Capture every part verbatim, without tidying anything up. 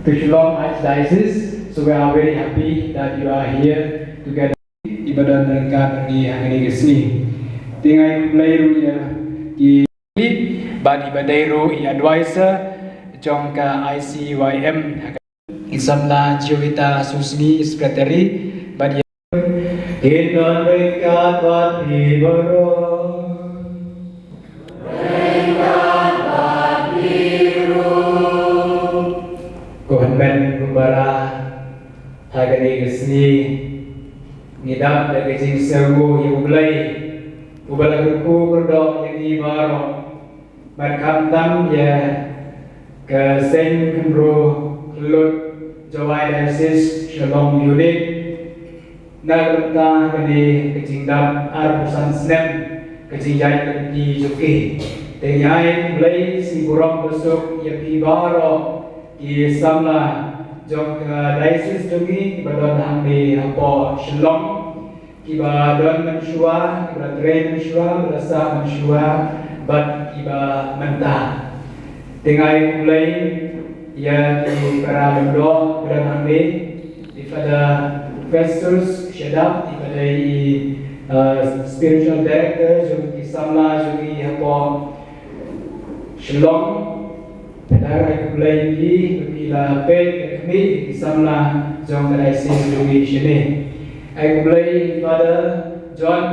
to Shillong Archdiocese. So we are very happy that you are here together. Iba don ryngkat bad ngi ha kane ka sngi. Te nga ai khublei ruh ïa ki bad iba dei ruh ïa advisor jong ka I C Y M ha ka, i samla Joita Susngi, secretary, bad ïa Kin don ryngkat bad phi baroh. Ko hynmen ko para, ha kane ka sngi ngi dap da ka jingsngewnguh ïa U Blei uba la kyrkhu kyrdoh ïa ngi baroh. Bad khamtam ïa ka seng khynroo khyllood Jowai Diocese Shillong Unit, na ka bynta kane ka jingdap arphew san snem ka jingïaid lynti jong ki. Te ngi ai khublei sngi burom basuk ïa phi baroh ki samla jong ka diocese jong ngi kiba don hangne hapoh Shillong, kiba don mynshuwa, kiba la trei mynshuwa, kiba la sah mynshuwa, bad kiba mynta. Te nga ai khublei ïa ki para lyngdoh kiba don hangne, i Father Festus Shadap, iba dei i, uh, spiritual director jong ki samla jong ngi hapoh Shillong. Te nga ai khublei ïa phi ba phi la peit ïa khmih ïa ki samla jong ka diocese jong ngi shane. Ai khublei Father John.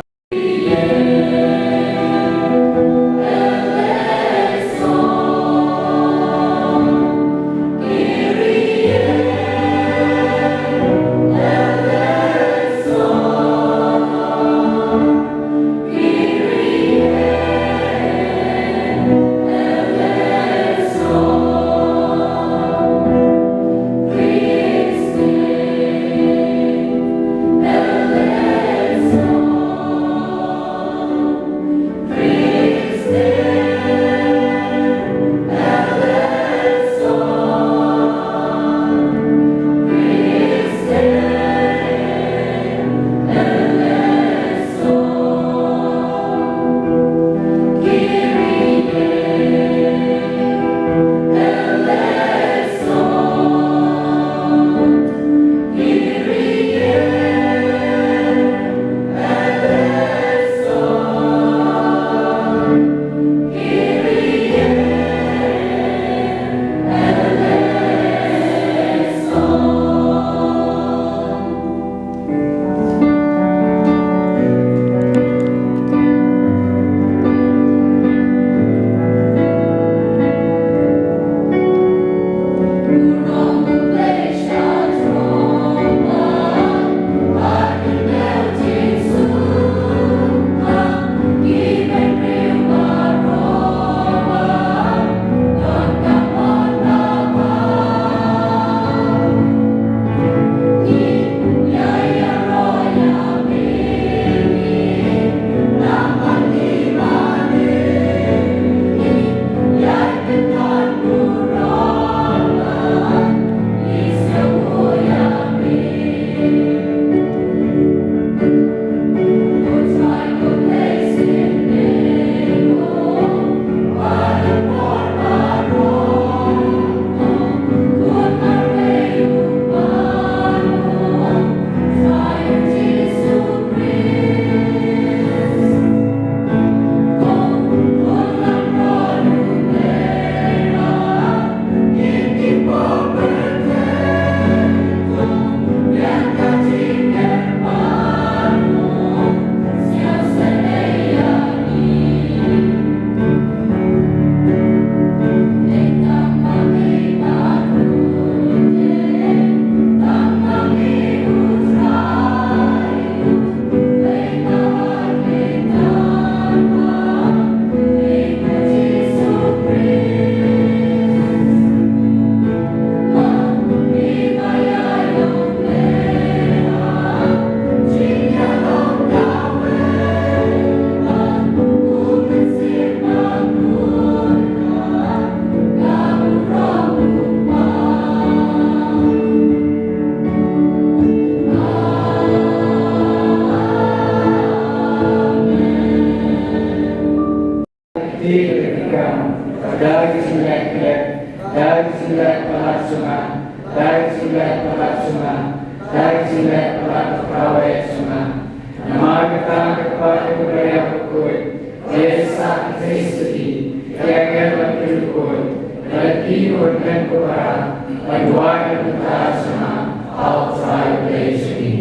Ti ka tikam, da ki sumrek plet, da ki sumrek palat sunga, Dei jingïalap palat jong nga, dei jingïalap palat ka kawei jong nga. Namar kata ka kpa ka Maria bakhuid, ïa sa ka Trinity, ïa ka Trinity bakhuid, ïa ki un ken ko para, ban wai na bynta jong nga, ha u Trai Blei jong ngi.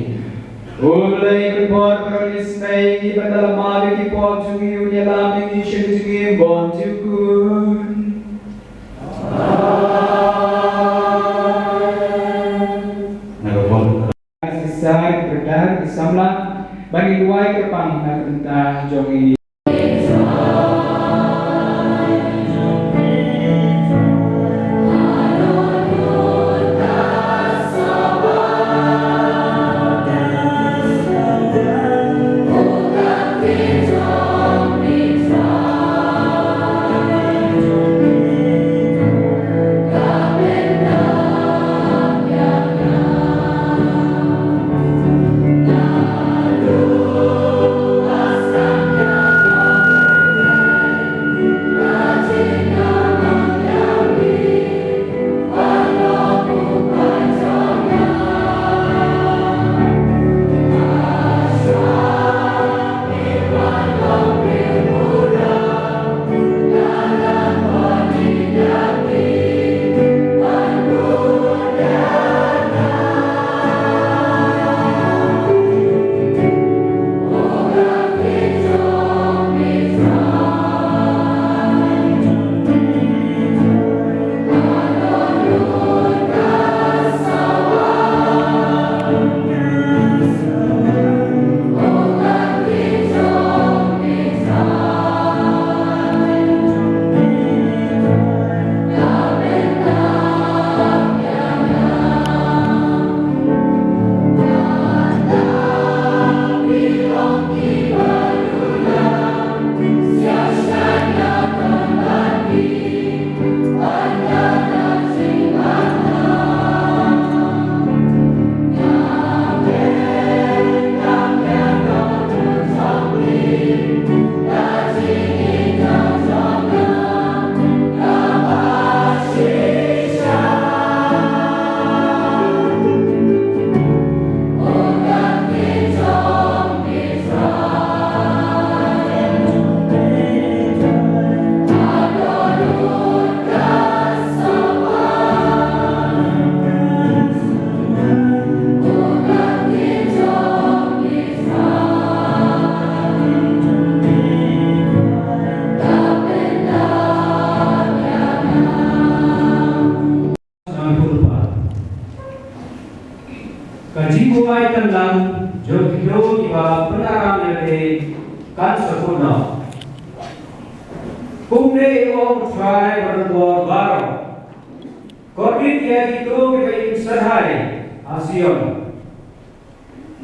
U Blei ban bor baroh ïa isynei, ban da la mad ïa ki pop jong ngi, un ïalam ïa ngi sha ka jingim bymjukut. Na ka por. Shisha ki brother ki samla, ban ïa duwai kyrpang na ka bynta jong ngi. Ka jingbuaid tang lang jong kito kiba pynaram ïa lade kan sa kut noh. Kumne u ong u Trai ba donbor baroh. Kordit ïa kito kiba ïeng syrhai ha Sion,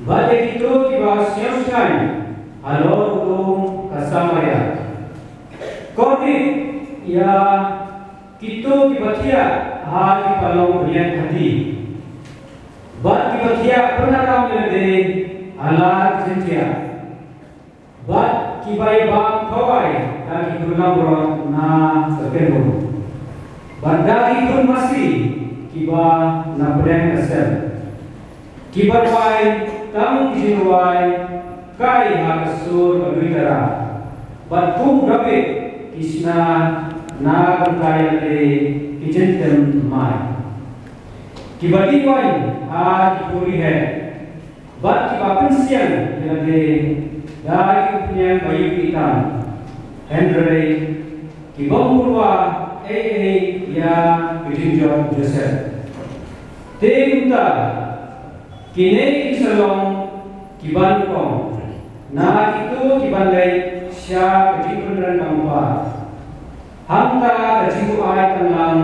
bad ïa kito kiba sngewshngaiñ halor u lum ka Samaria. Kordit ïa kito kiba thiah ha ki palong bniat hati, bad kiba thiah pynaram ïa lade ha la ka jingthiah, bad kiba ïabam khawai da ki khunlung rot na ka kynhun, bad da ki khun masi kiba na pdeng ka sem. Kiba rwai tang ki jingrwai kai ha ka sur ka duitara, bad kum Dabid ki shna na ka bynta ïa lade ki jingtem thymmai. Kiba dih waiñ ha ki puri heh, bad kiba pynsiang ïa lade da ki umphniang ba ïohi tam. Hynrei ki bym pynwai ei ei ïa ka jingjop u Joseph. Te kumta kine ki sa long ki ban kong na kito ki ban leit sha ka jingpynrem kamba. Hangta ka jingbuaid tang lang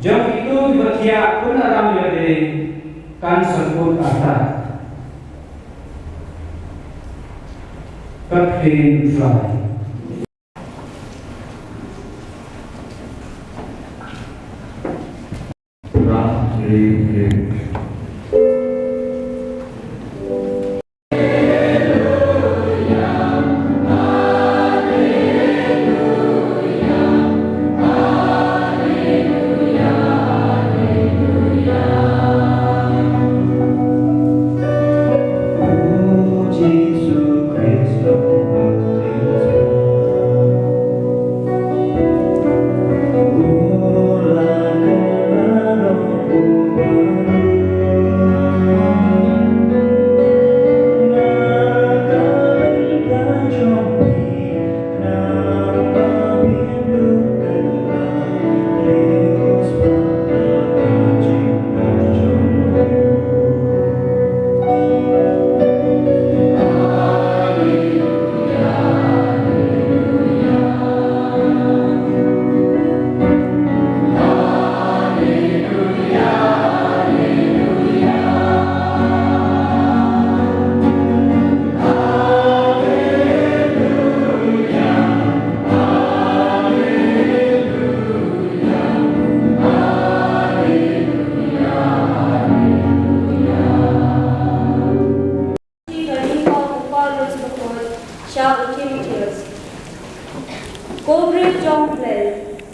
jong kito kiba thiah pynaram ïa lade kan sa kut artat. Ka ktien U Trai.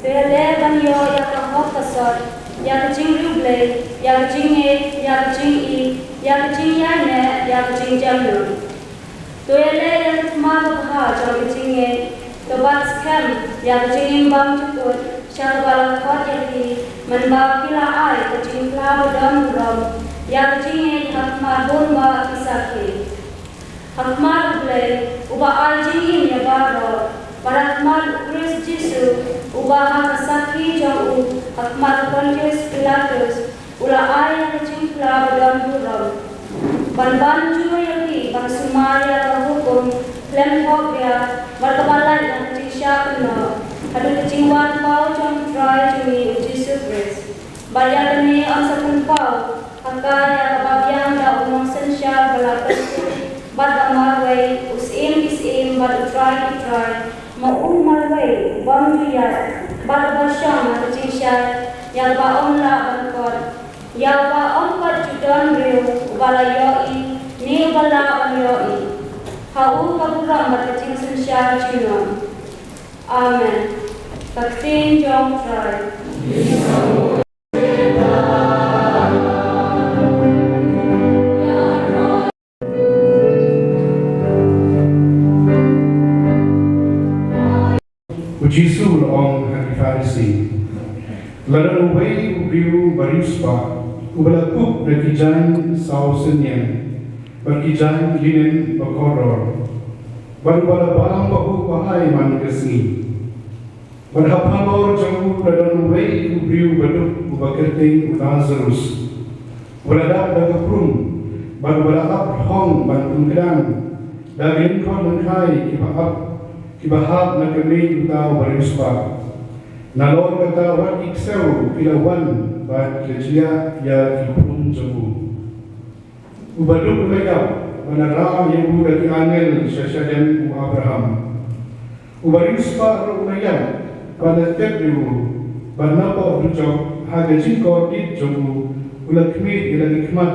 Ïaleh ban ïoh ïa ka hok ka sot, ïa ka jingriewblei, ïa ka jingngeit, ïa ka jingïeit, ïa ka jingïaineh, ïa ka jingjemnud. To ïaleh ïa ka thma babha jong ka jingngeit, to bat skhem ïa ka jingim bymjukut sha kaba la khot ïa phi, mynba phi la ai ka jingphla ba don burom ïa ka jingngeit ha khmat bun bah ki sakhi. Ha khmat U Blei uba ai jingim ïa baroh, bad ha khmat U Khrist Jisu uba ha ka sakhi jong u ha khmat Pontius Pilatus u la ai ïa ka jingphla ba don burom, ban ban jur ïa phi ban sumar ïa ka hukum khlem thohbia bad kaba lait na ka jingshah kynnoh, haduh ka jingwan paw jong U Trai jong ngi U Jisu Khrist. Bad ïa kane yn sa pynpaw ha ka ïa kaba biang da u nongsynshar ba la kyntu bad ba marwei, U Syiem ki syiem bad U Trai ki trai, ma u marwei u bym ju ïap bad uba shong ha ka jingshai, ïa kaba ym lah ban kot, ïa uba ym pat ju don briew uba la ïohi ne uba lah ban ïohi. Ha u ka burom bad ka jingsynshar junom. Amen. Ka ktien jong U Trai. U Jisu u la ong ha ki Pharisi, lada uwei u briew ba riewspah uba la kup da ki jaiñ saw synñiang bad ki jaiñ linen ba kordor, bad uba la bam ba huh ba hai man ka sngi, bad ha phalor jong u la don uwei u briew baduk uba kyrteng u Lasarus, uba la dap da ka prum, bad uba la ap hong ban pynkdang da ki lyngkhot lyngkhai kiba ap, kiba hap na ka mei uta uba riewspah. Nalor kata wat ki ksew ki la wan bad ki la jliah ïa ki prum jong u. U baduk u la ïap, bad la rah ïa u da ki angel sha shadem u Abraham. U bariewspah ruh u la ïap, bad la tep ïa u, bad napoh dujok ha ka jingkordit jong u, u la khmih ïa la ki khmat,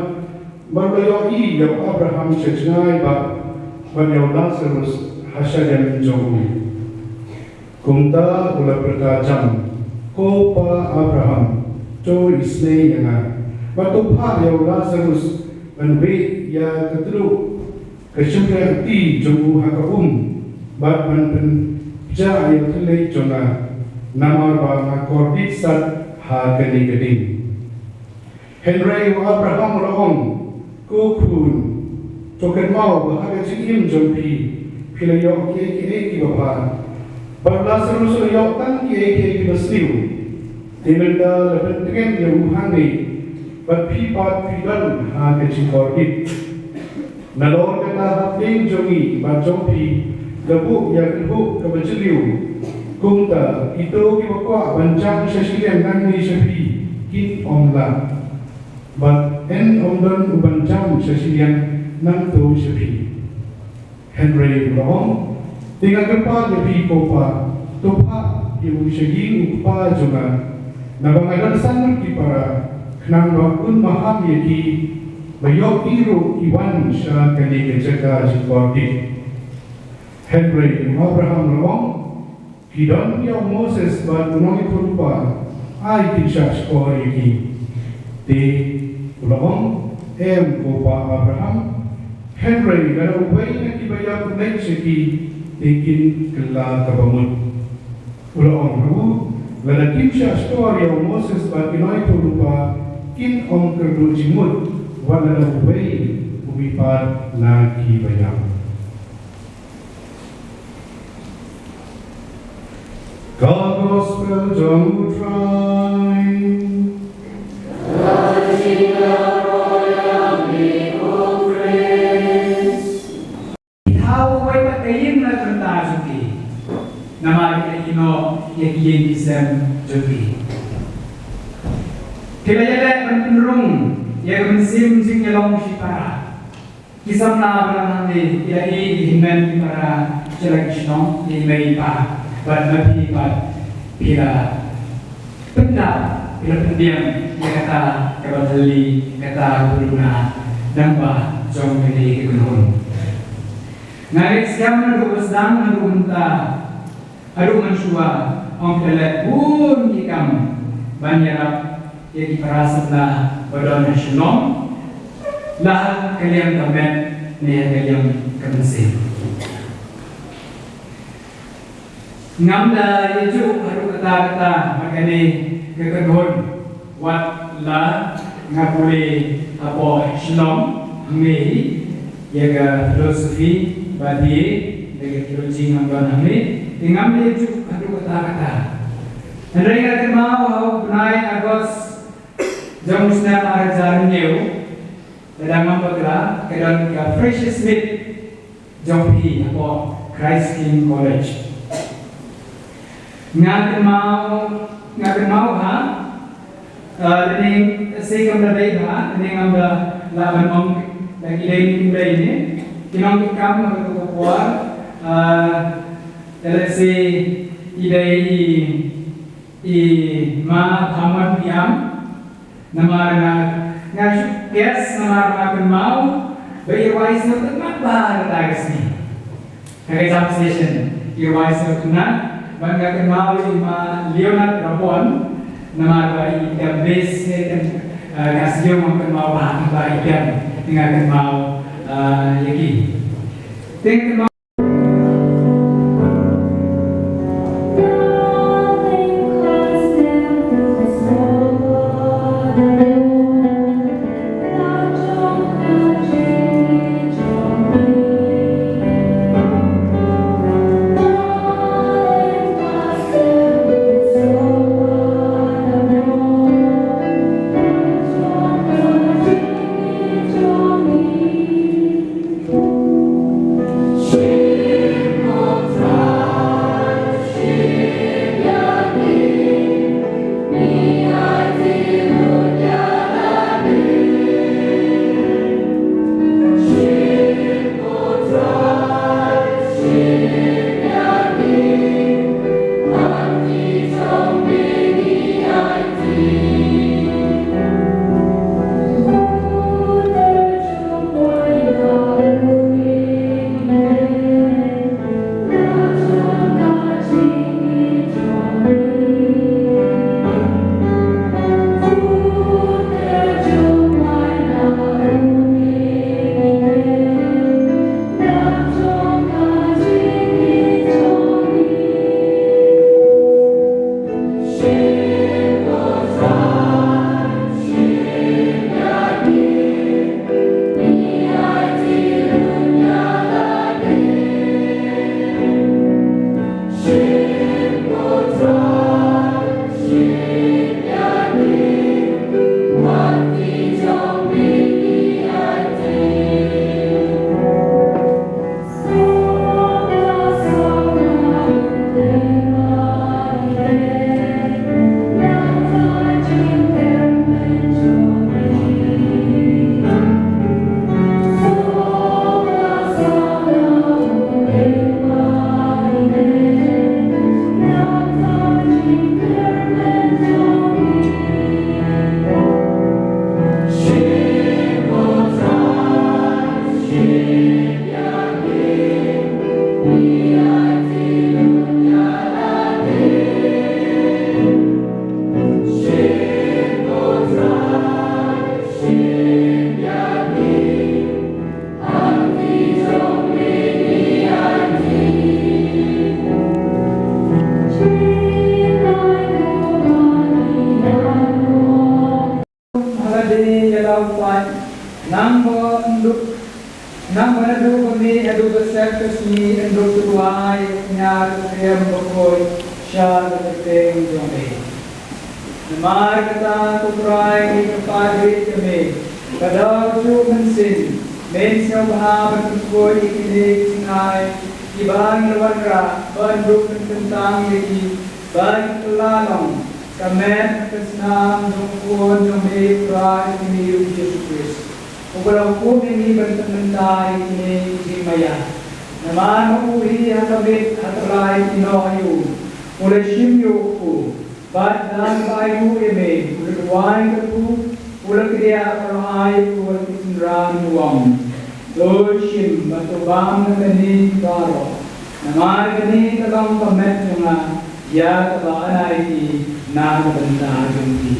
bad u la ïohi ïa u Abraham sha jngai bah, bad ïa u Lasarus ha shadem jong u. Kumta u la pyrta jam, Ko pa Abraham, to isynei ïa nga, bad to phah ïa u Lasarus ban weh ïa ka tluh ka shympriahti jong u ha ka um, bad ban pynpjah ïa u thylliej jong nga, namar ba nga kordit sat ha kane ka ding. Hynrei u Abraham u la ong, Ko khun, to kynmaw ba ha ka jingim jong phi, phi la ïoh kiei kiei kiba bha, bad u Lasarus u la ïoh tang kiei kiei kiba sniew. Te mynta la pyntngen ïa u hangne, bad phi pat phi don ha ka jingkordit. Nalor kata hapdeng jong ngi bad jong phi la buh ïa ka lhuh kaba jylliew. Kumta kito kiba kwah ban jam sha shiliang nangne sha phi kin ym lah, bad yn ym don u ban jam sha shiliang nangto sha phi. Hynrei u la ong, Te nga kyrpad ïa phi ko pa, to phah ïa u sha ïing u kpa jong nga, naba nga don san ngut ki para, khnang ba un maham ïa ki, ba ïoh ki ruh ki wan sha kane ka jaka jingkordit. Hynrei u Abraham u la ong, Ki don ïa u Moses bad u nongïathuhlypa, ai kin shah shkor ïa ki. Te u la ong, Em ko pa Abraham, hynrei lada uwei na kiba ïap u leit sha ki, te kin kylla kaba mut. U la ong ha u, Lada kim shah shkor ïa u Moses bad ki nongïathuhlypa, kin ym kyrduh jingmut wat lada uwei u mihpat na kiba ïap. Ka Gospel jong U Trai. Thaw uwei pat ka ïing na ka bynta jong ki, namar ki la ïehnoh ïa ki ïing ki sem jong ki. Ki la ïaleh ban pynrung ïa ka mynsiem jingïalong shipara. Ki samla ba la nang ïa ki, ki la ïohi ki hynmen ki para sha la ki shnong, ïa i mei i pa, bad ma phi pat phi la pyndap, phi la pyndiang ïa kata kaba thylli, kata kaba duna, dang ba jong kane ka kynhun. Nga ngeit skhem naduh ba sdang, naduh mynta, haduh mynshuwa, Ong ka leh bun ki kam ban ïarap ïa ki para samla ba don ha Shillong, la ha ka liang ka met ne ha ka liang ka mynsiem. Ngam da ïa juh haduh katta katta ha kane ka kynhun, wat la nga pule hapoh Shillong hangne hi ïa ka philosophy ba thiah, ïa ka theology ngam don hangne, te ngam da ïa juh haduh katta katta. Hynrei nga kynmaw ha u bnai August jong u snem ar hajar hynñiew, lada ngam bakla, ka don ka freshers' meet jong phi hapoh Christ King College. Nga kynmaw, nga kynmaw ha, uh, lane se kam da dei ha, lane ngam da lah ban ong da ki dei ki dei ne, ki nongkitkam ha kato ka por, uh, lehse i dei i, i Ma Bhamon Biam, namar nga, nga shu guess namar nga kynmaw ba i rwai sngewtynnat bha ha kata ka sngi. Ha ka jam session i rwai sngewtynnat, bad nga kynmaw i Ma Leonard Rabon, namar ba i dang base ne kan, eh, ka sngewtynnat kynmaw bha ba i dang, nga kynmaw, eh, ïa ki. Te nga kynmaw ha lade ïa la u paid, nang ba ym duk, nang ba naduh ba mih haduh ba sep ka sngi yn duk duwai ïa ka khñiar ka kyrteng bakhuid sha ka kyrteng jong me. Namar kata ko Trai, ngi kyrpad rit ïa me ba da u juh mynsiem men sngewbha ban pynkhuid ïa kine ki jingai kiba ngi la wanrah, ban duh pynkyntang ïa ki ba ki kylla long ka met ka snam jong u Khun jong me, u Trai jong ngi u Jisu Khrist, uba la hukum ïa ngi ban pynmynta ïa kine ki jingmaïa. Namar ma u hi ha ka miet ha ka rai ki noh ïa u, u la shim ïa u kpu, bad da kaba aïu ïa me u la duwai kyrkhu, u la kdiah bad u la ai ïa u ha ki synran, u ong, to shim bad to bam na kane baroh, namar kane ka long ka met jong nga, ïa kaba an ai ki na ka bynta jong ki.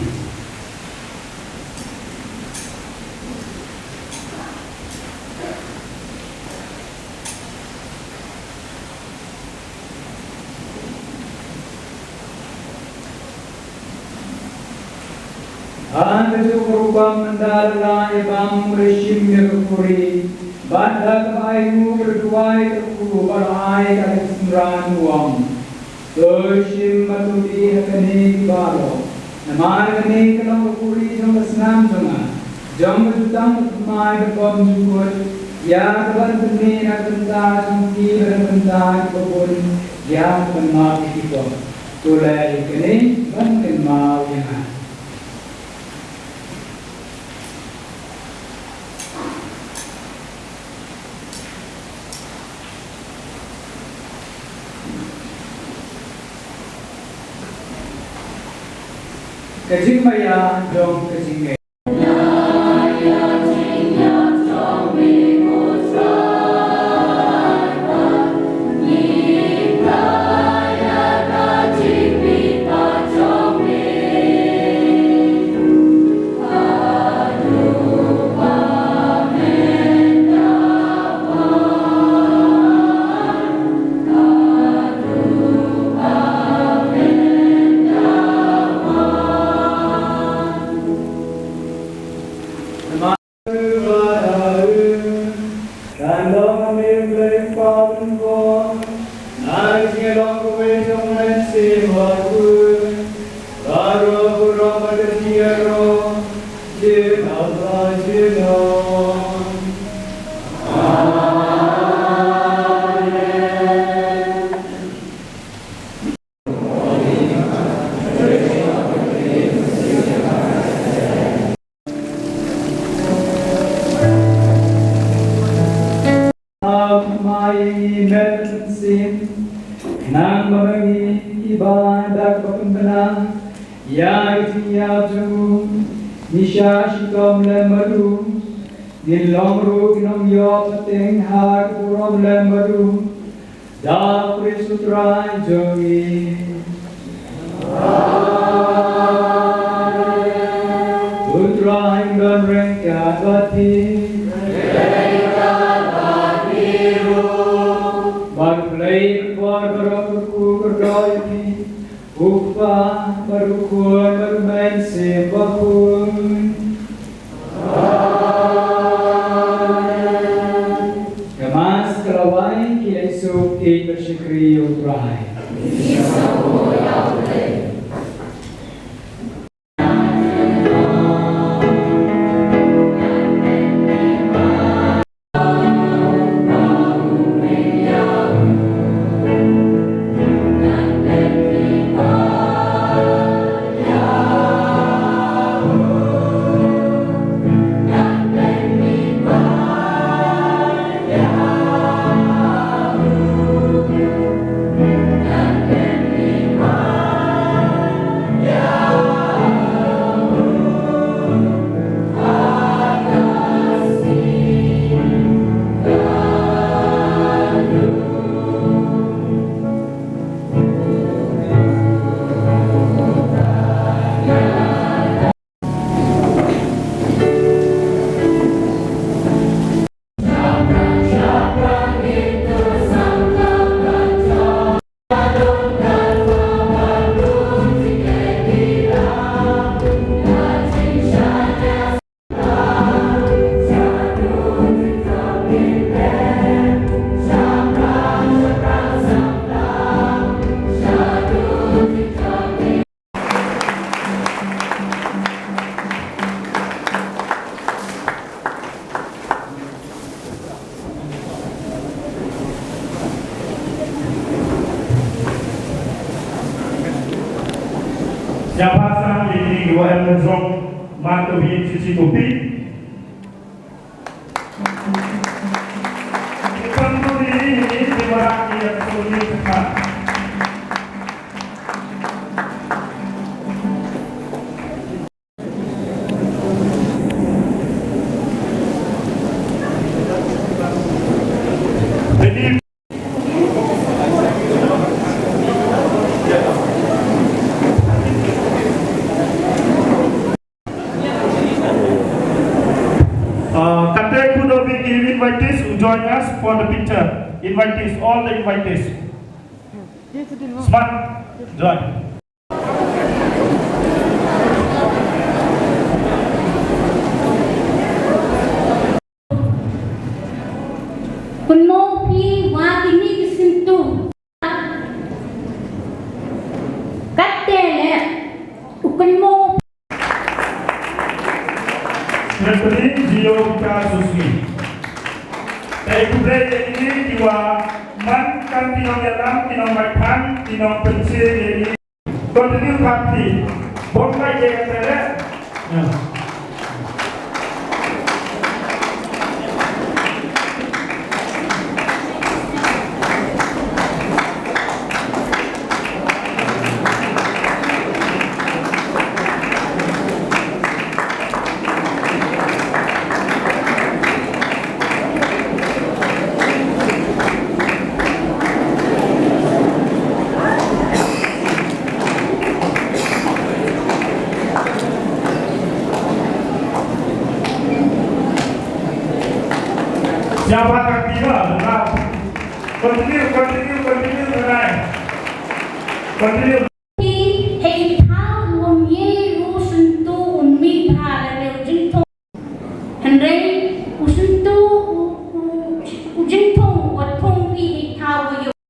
Ha kajuh ka rukom mynta la ïa bam u la shim ïa ka khuri, bad da kaba ainguh u la duwai kyrkhu bad ai ka ïa u synran u ong, to shim bad to dih ha kane baroh, namar kane ka long ka khuri jong ka snam jong nga, jong ka jutang ka thymmai ka bymjukut, ïa kaba ban pynmih na ka bynta jong phi bad na ka bynta kiba bun, ïa ka ban map ïa ki pop. To leh ïa kane ban kynmaw ïa nga. Ka jingmaïa jong ka jingngeit. Mai met mynsiem, nang ba ma ngi kiba da kaba pynbna ïa ka jingïap jong u, ngi shah shitom lem bad u, ngin long ruh ki nongïoh pateng ha ka burom lem bad u. Da u Khrist u Trai jong ngi. Amen. U Trai un don ryngkat bad phi. Ryngkat bad phi ruh. Bad U Blei un kyrkhu kyrdoh ïa phi. U Kpa bad U Khun bad U Mynsiem Bakhuid. Amen. Ka Mass ka la wai, ki la ïasuk ïeit bad shakri ïa U Trai. Siapa sang ini dua em jong mata biji kopi. Bukan tu ini, ini di mana ia sunyi sekat. Jadi, Invitees who join us for the picture. Invitees, all the invitees. Smart, join. Kynmaw phi wa kine ki syntu. Katte le u kynmaw. Referee Jio Vikas Susmi. Te khublei ïa kine kiwa man kan ki nongïalam, ki nongbaithan, ki nongpynshai ïa kine. Continue party. Bom kai ke kata le. Ya. Siapa kaki ba? Continue, continue, continue, Nanai. Continue. Hei thaw un ye u syntu un mih bha lane u jingthung. Hynrei